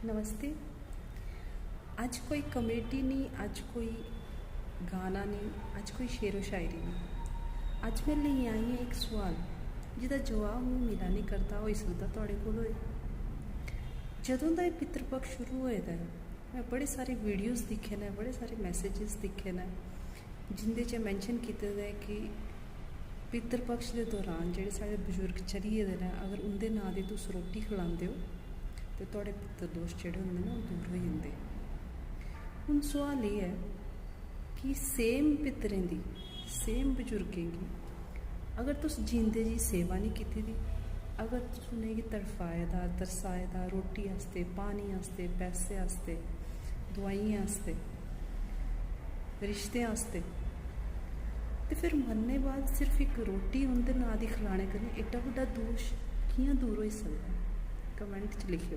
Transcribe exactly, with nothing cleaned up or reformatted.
नमस्ते। अज्ज कोई कमेडी निं, अज्ज कोई गाना निं, अज्ज कोई शेरो शायरी निं। अज्ज में लेई आई आं इक सोआल जेह्दा जवाब मिगी मिला निं करदा, होई सकदा थुआढ़े कोल होए। जदूं दा एह् पितृपक्ष शुरू होए दा ऐ, में बड़े सारे वीडियोज़ दिक्खे न, बड़े सारे मैसेजेस दिक्खे न, जिं'दे च मैंशन कीते दा ऐ कि पितृपक्ष दे दौरान जेह्ड़े साढ़े बजुर्ग चली गेदे न, अगर उं'दे नांऽ दी तुस रोटी खलांदे ओ ते थुआढ़े पितृदोष जेह्ड़े होंदे न, ओह् दूर होई जंदे। हून सोआल एह् ऐ कि सेम पितरें दी, सेम बजुर्गें गी अगर तुस जींदे जी सेवा निं कीती दी, अगर तुस उ'नेंगी तड़फाए दा, तरसाए दा, रोटी आस्तै, पानी आस्तै, पैसे आस्तै, दोआइयें आस्तै, रिश्तें आस्तै, ते फिर मरने बाद सिर्फ इक रोटी उं'दे नांऽ दी खलाने कन्नै एड्डा बड्डा दोश कि'यां दूर होई सकदा ऐ? कमेंट च लिखेओ।